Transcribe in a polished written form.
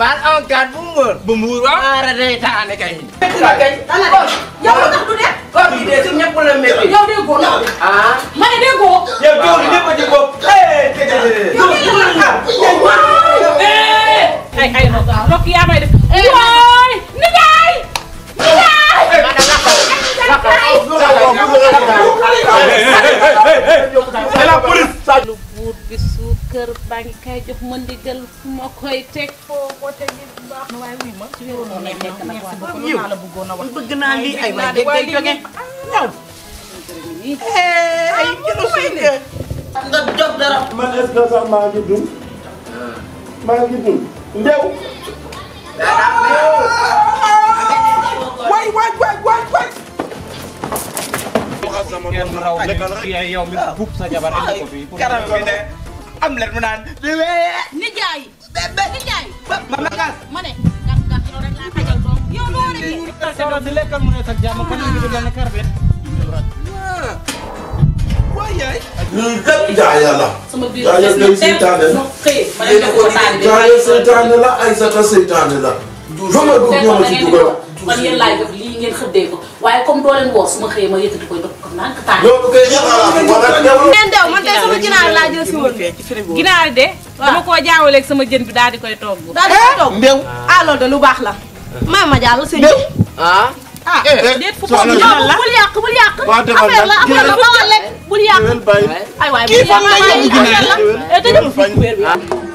Bal angkat Mbour. Mbour waaw. Ara day taane kay. yow lu tax du def. Ko bi de su ñepp la metti. yow déggoo la. Ah. ma ne déggoo. Yow joori ñepp di bopp. ay rok yaa may def. waay nijaay. nijaay. C'est la police. lu buur bi suukar baa ngi kay jox ma ndigal fu ma koy teg foo ko tegi baax na waaye wuy ma ci wéru noonu lay nekk nag waaye naa la bëggoon a wax bëgg naa lii ay waay dégg jóge ñëw ay jëlu suukar nga jóg dara man est-ce que sax maa ngi dund maa ngi dund ndew waay yow mi buub sa jabar indi ko fi karam bi ne am leen mu naan nijaay nijaay ma gas ma ne gat yow rek laa xajal doom yow loo rek te do di lekkal mu ne sax jàmm ko ngi benn karbet waay yaay lii lépp jaaya la sama biir jaaya day seytaane la yéen ko jaaya seytaane la ay sata seytaane la fa ma dugg ñoo ma ci dugal man yéen laay def lii ngeen xëddee ko waaye comme doo leen woo su ma xëyee ma yëkkati koy def comme naan ka taal loolu kay ndew man tey sama ginaar laa jël si woon ginaar de dama koo jaawaleeg sama jën bi daal di koy togg daal di koy togg ndew ah loolu de lu baax la may ma jàll sëñ bi ah ah déet fu bul yàq affaire la ba wàll rek bul yàq ay waay bul yàq te jëm fi weer bi